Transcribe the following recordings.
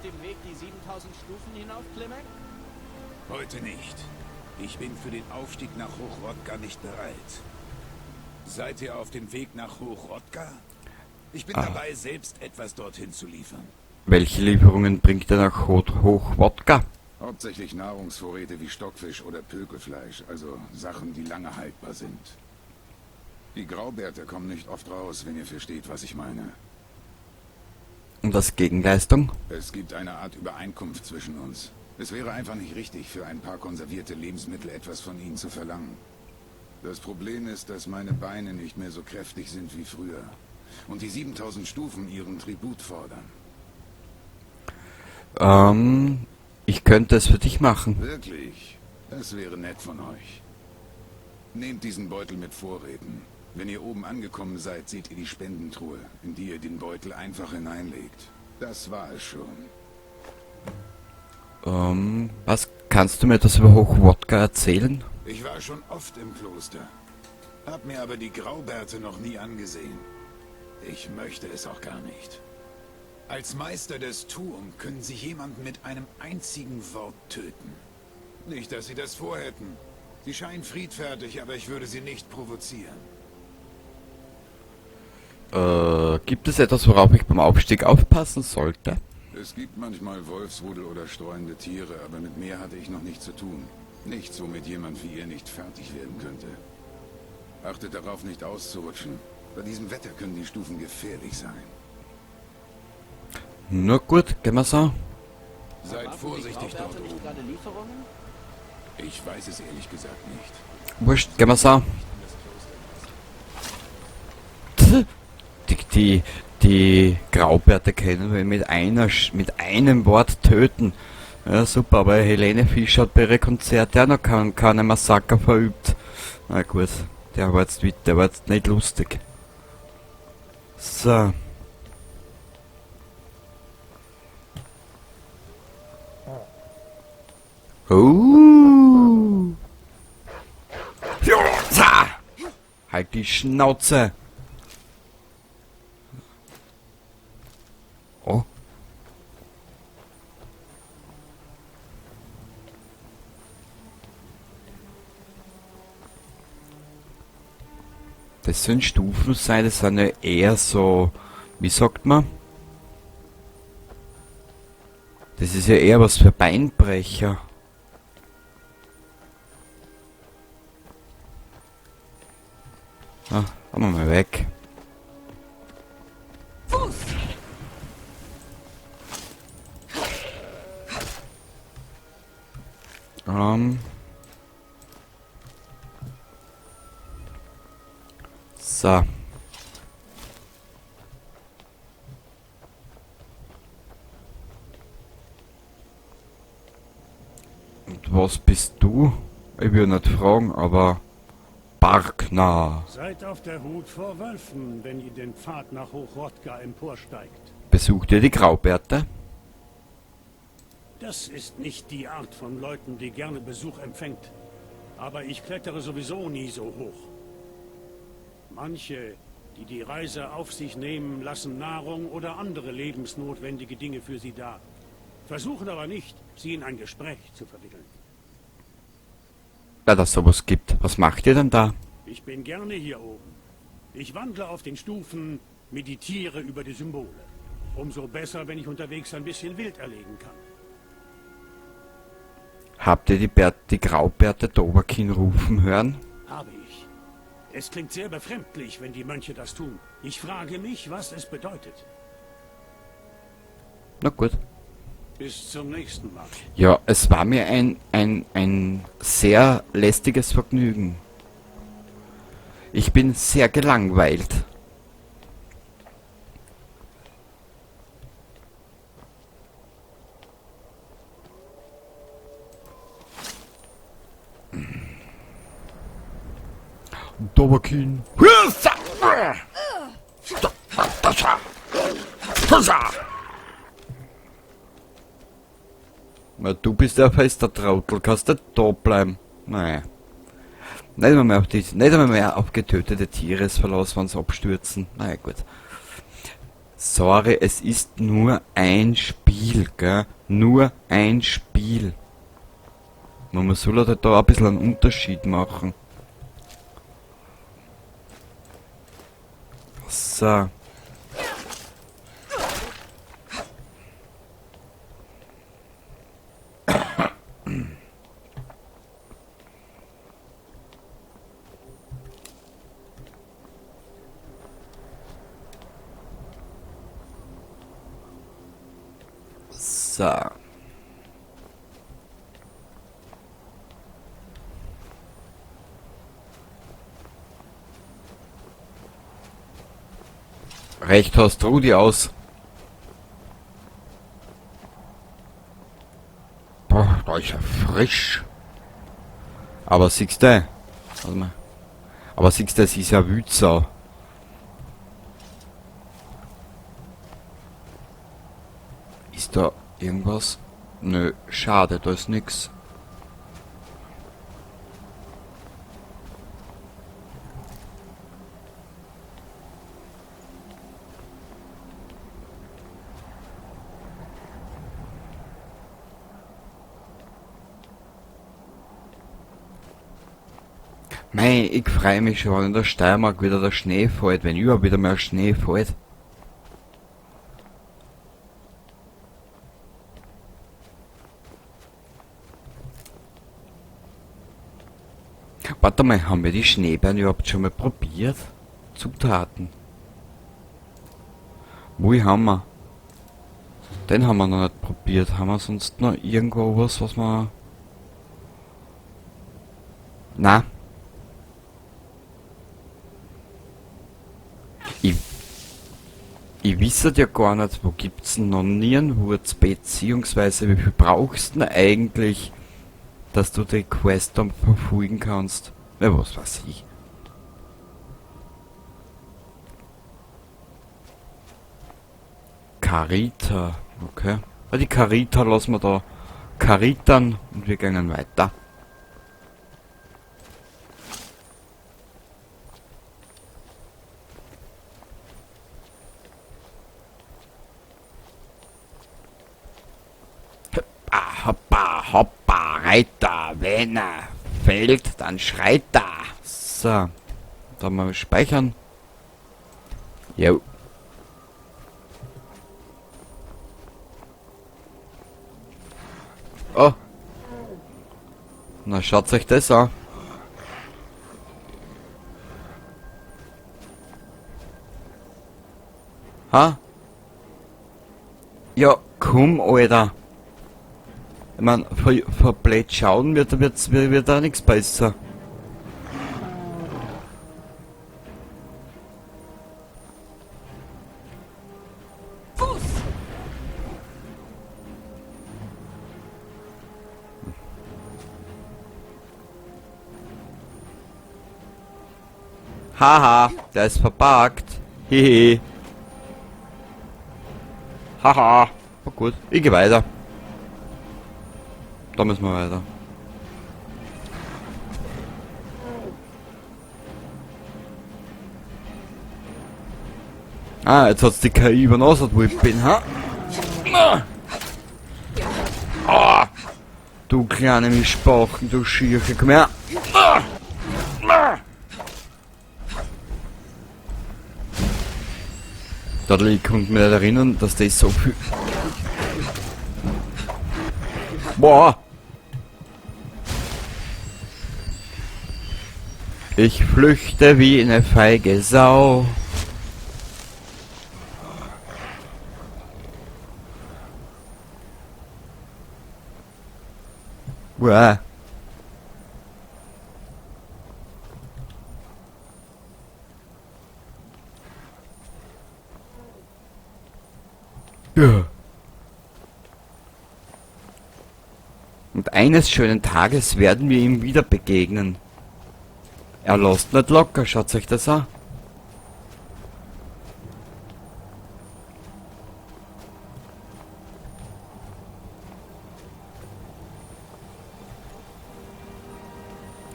dem Weg, die 7000 Stufen hinauf, Klimek? Heute nicht. Ich bin für den Aufstieg nach Hochrodka nicht bereit. Seid ihr auf dem Weg nach Hochrodka? Ich bin dabei, selbst etwas dorthin zu liefern. Welche Lieferungen bringt er nach Hochwodka? Hauptsächlich Nahrungsvorräte wie Stockfisch oder Pökelfleisch, also Sachen, die lange haltbar sind. Die Graubärte kommen nicht oft raus, wenn ihr versteht, was ich meine. Und als Gegenleistung? Es gibt eine Art Übereinkunft zwischen uns. Es wäre einfach nicht richtig, für ein paar konservierte Lebensmittel etwas von ihnen zu verlangen. Das Problem ist, dass meine Beine nicht mehr so kräftig sind wie früher. Und die 7000 Stufen ihren Tribut fordern. Ich könnte es für dich machen. Wirklich? Das wäre nett von euch. Nehmt diesen Beutel mit Vorräten. Wenn ihr oben angekommen seid, seht ihr die Spendentruhe, in die ihr den Beutel einfach hineinlegt. Das war es schon. Was kannst du mir etwas über Hochwodka erzählen? Ich war schon oft im Kloster. Hab mir aber die Graubärte noch nie angesehen. Ich möchte es auch gar nicht. Als Meister des Tuum können sie jemanden mit einem einzigen Wort töten. Nicht, dass sie das vorhätten. Sie scheinen friedfertig, aber ich würde sie nicht provozieren. Gibt es etwas, worauf ich beim Aufstieg aufpassen sollte? Es gibt manchmal Wolfsrudel oder streunende Tiere, aber mit mehr hatte ich noch nichts zu tun. Nichts, womit jemand wie ihr nicht fertig werden könnte. Achtet darauf, nicht auszurutschen. Bei diesem Wetter können die Stufen gefährlich sein. Na gut, gehen wir so. Seid Erwarten die vorsichtig dort Graubärte nicht oben. gerade Lieferungen? Ich weiß es ehrlich gesagt nicht. Wurscht, gehen wir so. Die Graubärte können wir mit einem Wort töten. Ja, super, aber Helene Fischer hat bei ihren Konzerten auch noch keine Massaker verübt. Na gut, der war jetzt nicht lustig. So. Oh. Halt die Schnauze! Oh. Das sollen Stufen sein, das sind ja eher so, wie sagt man? Das ist ja eher was für Beinbrecher. Ah, haben wir mal weg. So. Und was bist du? Ich will nicht fragen, aber Barkner. Seid auf der Hut vor Wölfen, wenn ihr den Pfad nach Hochrodka emporsteigt. Besucht ihr die Graubärte? Das ist nicht die Art von Leuten, die gerne Besuch empfängt. Aber ich klettere sowieso nie so hoch. Manche, die die Reise auf sich nehmen, lassen Nahrung oder andere lebensnotwendige Dinge für sie da. Versuchen aber nicht, sie in ein Gespräch zu verwickeln. Ja, dass sowas gibt. Was macht ihr denn da? Ich bin gerne hier oben. Ich wandle auf den Stufen, meditiere über die Symbole. Umso besser, wenn ich unterwegs ein bisschen Wild erlegen kann. Habt ihr die Graubärte Dovahkiin rufen hören? Habe ich. Es klingt sehr befremdlich, wenn die Mönche das tun. Ich frage mich, was es bedeutet. Na gut. Bis zum nächsten Mal. Ja, es war mir ein sehr lästiges Vergnügen. Ich bin sehr gelangweilt. Dovahkiin. Na, du bist ja fester Trottel, kannst nicht da bleiben. Naja. Nicht einmal mehr auf die, nicht einmal mehr auf getötete Tiere ist Verlass, wenn's abstürzen. Naja, gut. Sorry, es ist nur ein Spiel, gell? Nur ein Spiel. Man soll halt da ein bisschen einen Unterschied machen. So. So. Recht hast, Rudi aus. Boah, da ist er frisch. Aber siehst du, warte mal. Aber siehst du, es ist ja Wütsau. Ist da irgendwas? Nö, schade, da ist nix. Mei, ich freu mich schon, wenn in der Steiermark wieder der Schnee fällt, wenn überhaupt wieder mehr Schnee fällt. Warte mal, haben wir die Schneebären überhaupt schon mal probiert? Zutaten. Wo haben wir? Den haben wir noch nicht probiert. Haben wir sonst noch irgendwo was, was wir... Na. Ich wisse ja gar nicht, wo gibt's denn noch Nierenwurz, beziehungsweise wie viel brauchst du denn eigentlich, dass du die Quest dann verfolgen kannst? Ja, was weiß ich. Carita, okay. Ah, die Carita lassen wir da Caritern und wir gehen weiter. Hoppa, hoppa, hoppa, Reiter, wenn er fällt, dann schreit er. So, dann mal speichern. Jo. Oh. Na, schaut euch das an. Ha? Ja, komm, Alter. Ich mein, verblöd schauen wird da nichts besser. Fuß! Haha, der ist verpackt. Hehe. Haha. Oh gut, ich geh weiter. Da müssen wir weiter. Ah, jetzt hat's die KI übernommen, wo ich bin, ha? Ah! Du kleine Mischbauchen, du Schierche, komm her! Da ich konnte mich nicht erinnern, dass das so viel... Boah! Ich flüchte wie eine feige Sau. Uah. Ja. Und eines schönen Tages werden wir ihm wieder begegnen. Er lässt nicht locker, schaut euch das an.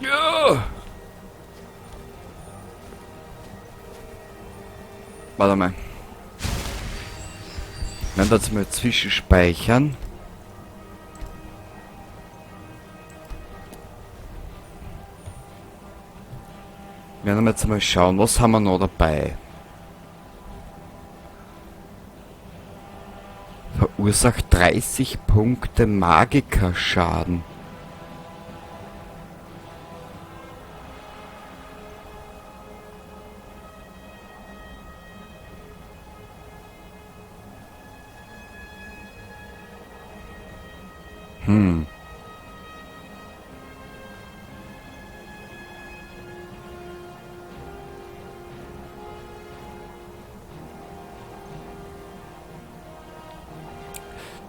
Ja. Warte mal. Werden wir jetzt mal zwischenspeichern. Werden wir jetzt mal schauen, was haben wir noch dabei? Verursacht 30 Punkte Magicka-Schaden.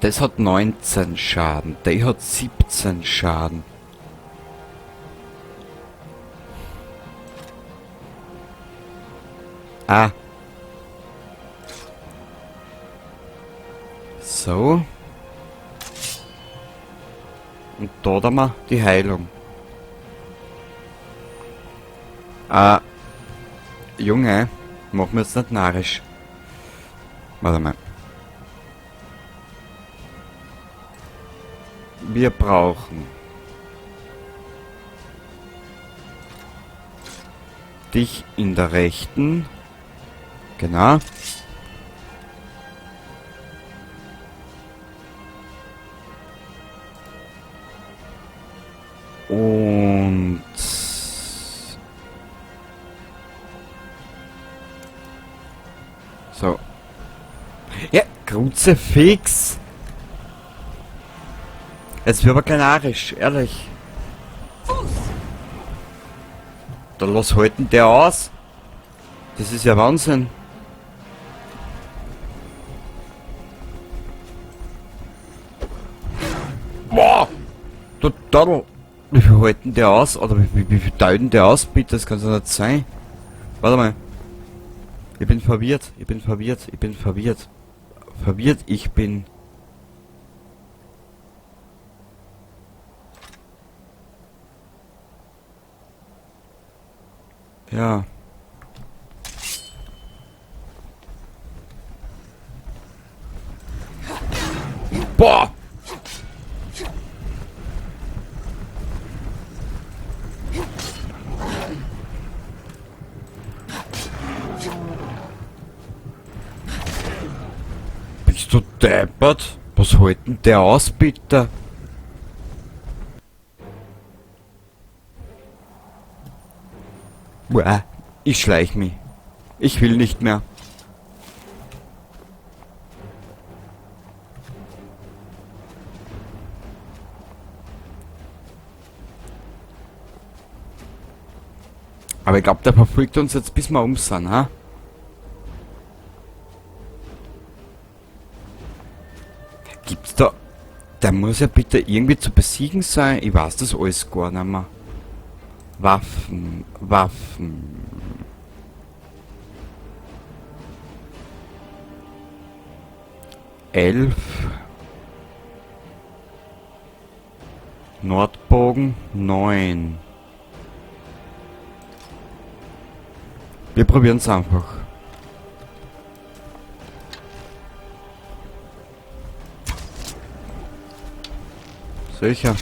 Das hat 19 Schaden, der hat 17 Schaden. Ah. So. Und da haben wir die Heilung. Ah. Junge, mach mir jetzt nicht narrisch. Warte mal. Wir brauchen dich in der rechten. Genau. Und so. Ja, Kruzifix. Jetzt wird aber kanarisch, ehrlich. Da lass halten der aus. Das ist ja Wahnsinn. Boah! Total. Wie viel halten der aus? Oder wie viel teilen der aus, bitte? Das kann's ja nicht sein. Warte mal. Ich bin verwirrt. Ich bin verwirrt. Ich bin verwirrt. Verwirrt, ich bin... Ja. Boah! Bist du deppert? Was hält denn der aus, bitte? Uah, ich schleich mich. Ich will nicht mehr. Aber ich glaub, der verfolgt uns jetzt, bis wir um sind, ha? Gibt's da... Der muss ja bitte irgendwie zu besiegen sein. Ich weiß das alles gar nicht mehr. Waffen, Waffen. 11. Nordbogen 9. Wir probieren's einfach. Sicher.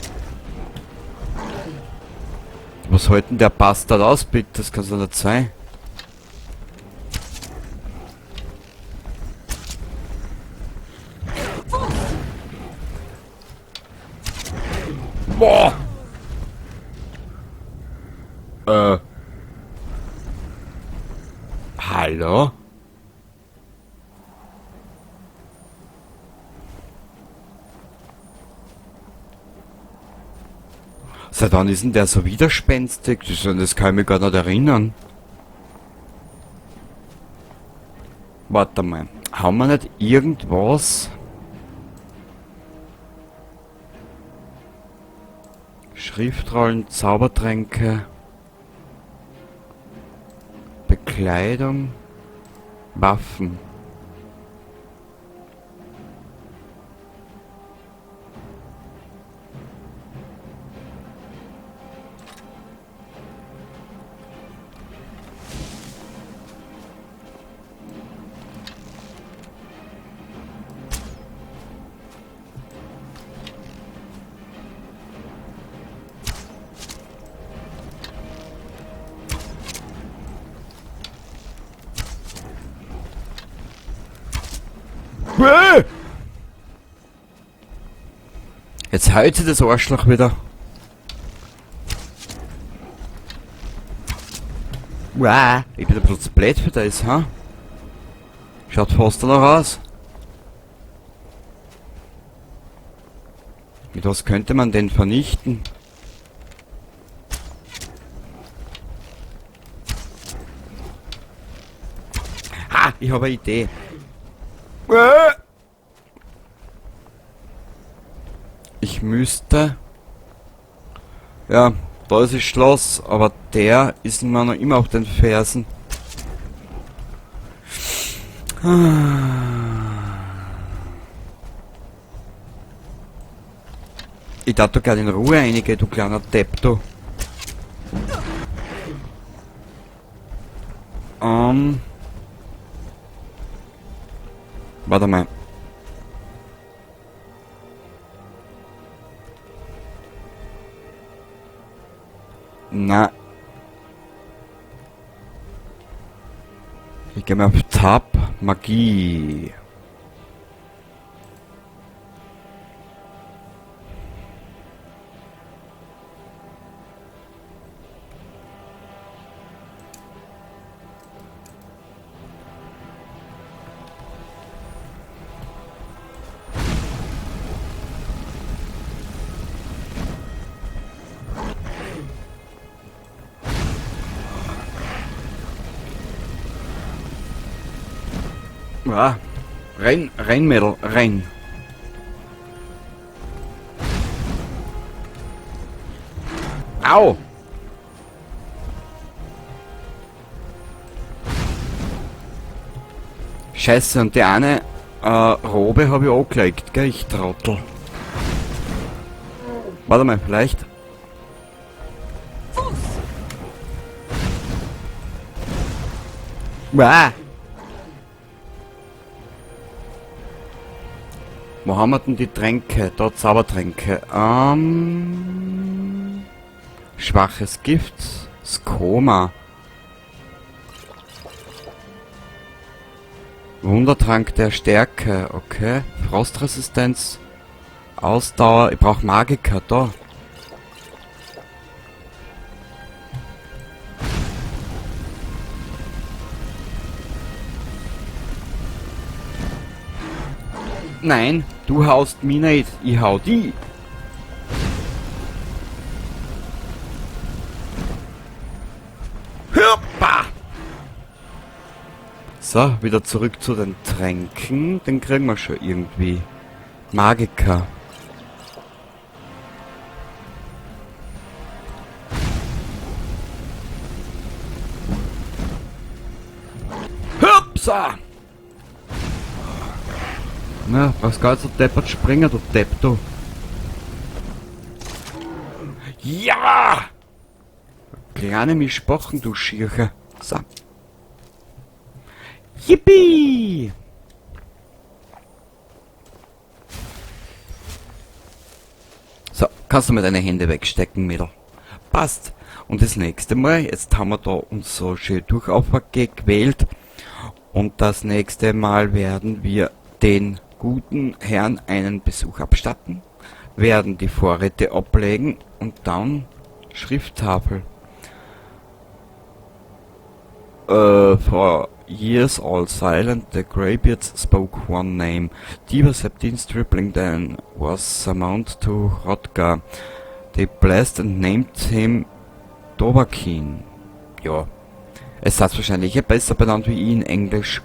Was hält denn der Bastard aus, bitte? Das kann's doch nicht sein. Boah! Hallo? Seit wann ist denn der so widerspenstig? Das kann ich mich gar nicht erinnern. Warte mal. Haben wir nicht irgendwas? Schriftrollen, Zaubertränke, Bekleidung, Waffen. Jetzt hält sie das Arschloch wieder. Uah, ich bin ein bisschen zu blöd für das, ha? Schaut fast danach aus. Mit was könnte man denn vernichten? Ha, ich habe eine Idee. Ich müsste... Ja, da ist das Schloss, aber der ist mir noch immer auf den Fersen. Ich darf doch gerne in Ruhe reingehen, du kleiner Depp, du. Warte mal. Na. Ich geh mal auf Tab Magie. Ja, rein, rein, Mädel, rein. Au! Scheiße, und die eine Robe habe ich auch gelegt, gell, ich Trottel. Warte mal, vielleicht. Fuß! Uah. Wo haben wir denn die Tränke? Da Zaubertränke. Schwaches Gift. Das Koma. Wundertrank der Stärke. Okay. Frostresistenz. Ausdauer. Ich brauch Magiker. Da. Nein, du haust mich nicht, ich hau die. Hoppa! So, wieder zurück zu den Tränken. Den kriegen wir schon irgendwie. Magiker. Hupsa! Na, brauchst gar nicht so deppert springen, du Depp, du. Ja! Kleine Mischpochen, du Schircher. So. Yippie! So, kannst du mal deine Hände wegstecken, Mädel. Passt. Und das nächste Mal, jetzt haben wir da uns so schön durchaufgequält. Und das nächste Mal werden wir den guten Herrn einen Besuch abstatten, werden die Vorräte ablegen und dann Schrifttafel. For years all silent, the Greybeards spoke one name. Diva Septin Stripling then was summoned to Hrothgar. They blessed and named him Dovahkiin. Ja, es hat wahrscheinlich eh besser benannt wie ich in Englisch.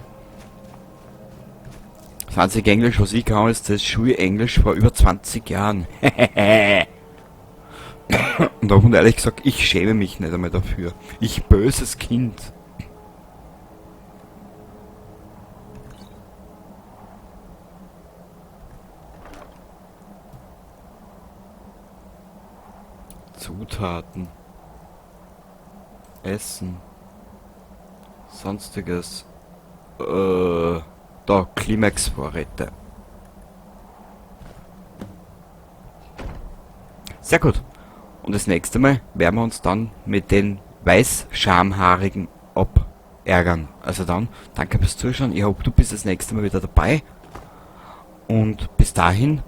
Das einzige Englisch, was ich kann, ist das Schulenglisch vor über 20 Jahren. Und auch und ehrlich gesagt, ich schäme mich nicht einmal dafür. Ich böses Kind. Zutaten. Essen. Sonstiges. Da, Klimax-Vorräte. Sehr gut. Und das nächste Mal werden wir uns dann mit den Weißschamhaarigen abärgern. Also dann, danke fürs Zuschauen. Ich hoffe, du bist das nächste Mal wieder dabei. Und bis dahin,